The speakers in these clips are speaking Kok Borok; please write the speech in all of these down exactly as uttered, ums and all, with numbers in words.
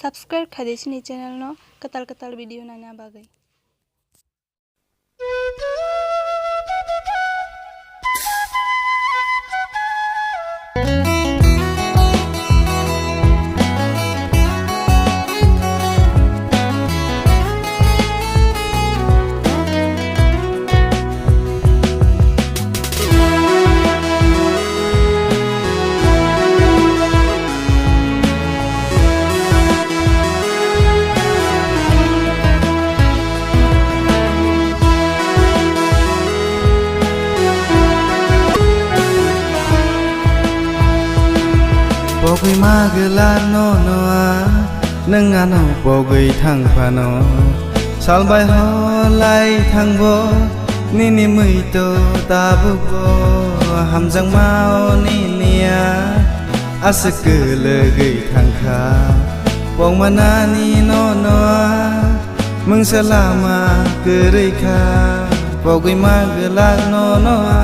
Subscribe khaidi chini channel no kwtal kwtal video naina bagwi. Pogwi ma gwlak no no a, nwng ano pogwi thang phano. Sal bai hor lai thangbo, nini mui to tabukbo hamjakma o nini a. Aswk kwlwgwi thangkha pokmanani no no a, mungsa lama kwrwi kha pogwi ma gwlak no no a.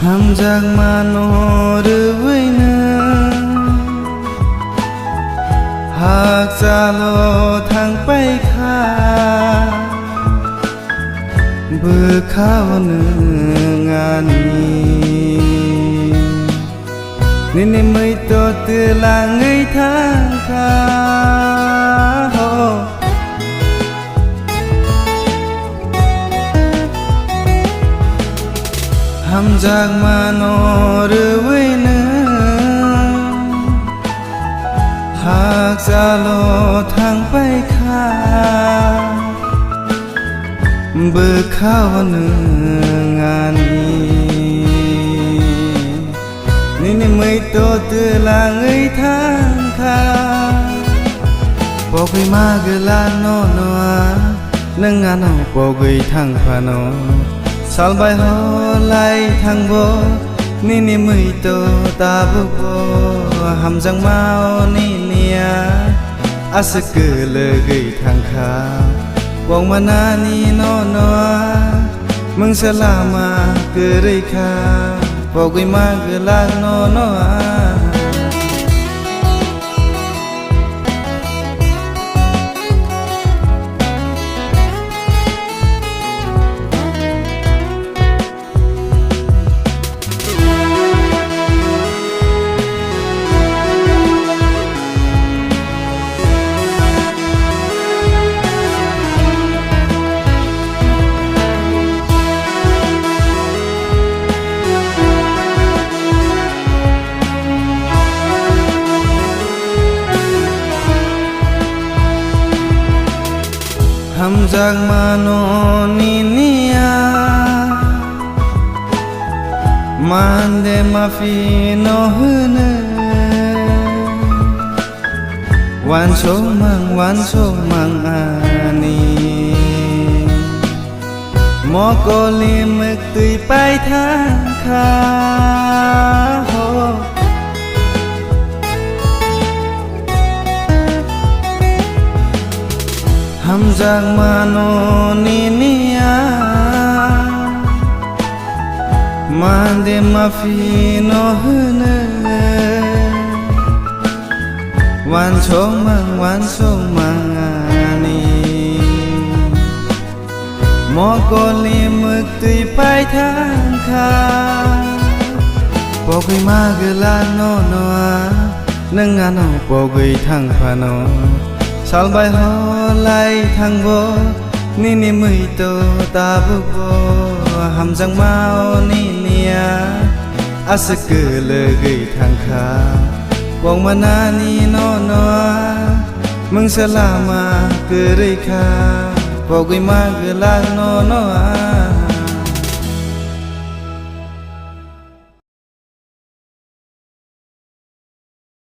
Hamjakmano rwui nwng hakchalo thangpai kha, bwkhao nwng ani. Nini mui to twlangwi thangkha ho. Hamjakmano rwui nwng hakchalo thangpai kha, bwkhao nwng ani. Nini mui to twlangwi thangkha, pogwi ma gwlak no no a, nwng ano pogwi thang phano. Sal bai hor lai thangbo, nini mui to tabukbo hamjakma o nini a. Aswk kwlwgwi thangkha pokmanani no no a, mungsa lama kwrwi kha pogwi ma gwlak no no a. Hamjakmano nini a, mande mafi no hwno. Wansokmang, wansokmang ani. Mokolni mwktwi paithangkha ho. Hamjakmano nini a, mande mafi no hwno. Wansokmang, wansokmang ani. Mokolni mwktwi paithangkha. Pogwi ma gwlak no no a, nwng ano pogwi thang phano. Sal bai hor lai thangbo, nini mui to tabukbo hamjakma o nini a. Aswk kwlwgwi thangkha Pokmanani no no a, mungsa lama kwrwi kha. Pogwi ma gwlak no no a,